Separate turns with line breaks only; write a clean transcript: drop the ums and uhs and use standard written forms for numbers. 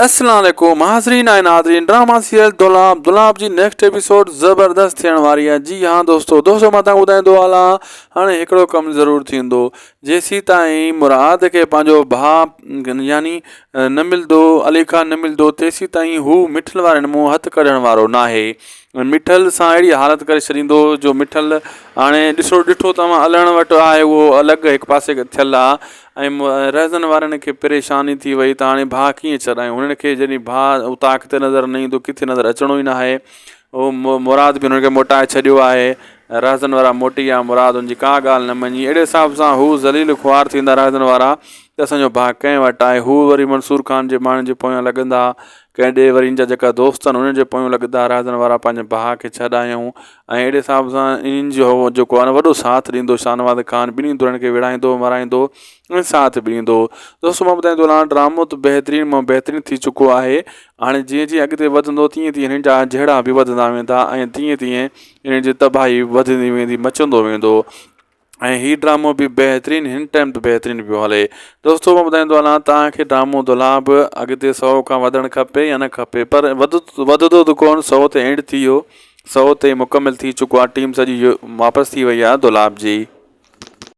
اسلام عليڪم حاضرين ۽ ناظرين ڊراما سيريل دولاب دولاب جي نيڪسٽ ايپيسوڊ زبردست ٿيڻ واري آهي جي ها دوستو دوستو مان تهان ٻڌائيندو هلان هاڻي هڪڙو ڪم ضرور ٿيندو جيسي تائين مراد کي پنهنجو ڀاء يعني نه ملندو علي خان نه ملندو تيسي تائين هو مٺل وارن مون هٿ ڪڍڻ وارو ناهي مٺل سان اهڙي حالت ڪري ڇڏيندو جو مٺل هاڻي ڏسو ڏٺو توهان الڻ وٽ آهي اهو الڳ هڪ پاسي ٿيل آهي ۽ رهزن وارن کي پريشاني ٿي وئي ته هاڻي ڀاء ڪيئن ڇڏايون هنن کي جڏهن ڀاء اوطاق تي نظر نه ايندو ڪٿي نظر اچڻو ئي ناهي اهو مراد به هنن کي موٽائي ڇڏيو آهي رهزن وارا موٽي ويا مراد هن جي ڪا ڳالهه نه مڃي اهڙي حساب سان هو ذليل خوار ٿيندا رهزن وارا ته اسانجو ڀاء ڪنهن وٽ آهي هو وري منصور خان جي ماڻهن جي پويان لڳندا ڪنهن ڏي وري هن جا جيڪا دوست آهن انهن جي پويان لڳندا رهزن وارا پنهنجي ڀاء کي ڇڏايائون ۽ اهڙي حساب سان انهن جو جيڪو آهي نه وڏو ساٿ ڏيندو شاهنواز خان ٻنهي ڌرين کي وڙهائيندو مارائيندو ۽ ساٿ به ڏيندو دوستو مان ٻڌائيندو هلان ڊرامو ته بهترين مان بهترين ٿي چڪو آهي هاڻي جيئن جيئن اڳتي وڌندو تيئن تيئن هنن جا جهيڙا به وڌندا ويندا ۽ تيئن تيئن انهن جي تباهي وڌندي ويندي مچندو ويندو ۽ هي ڊرامو به بهترين هن ٽائيم ته بهترين پيو هلي دوستو مان ٻڌائيندو هلان توهان کي ڊرامو دولاب اڳتي سو کان وڌڻ کپي يا نه کپي پر وڌندو ته ڪون سو تي اينڊ ٿي ويو سو تي مڪمل ٿي چڪو آهي ٽيم سڄي واپس ٿي وئي آهي دولاب جي.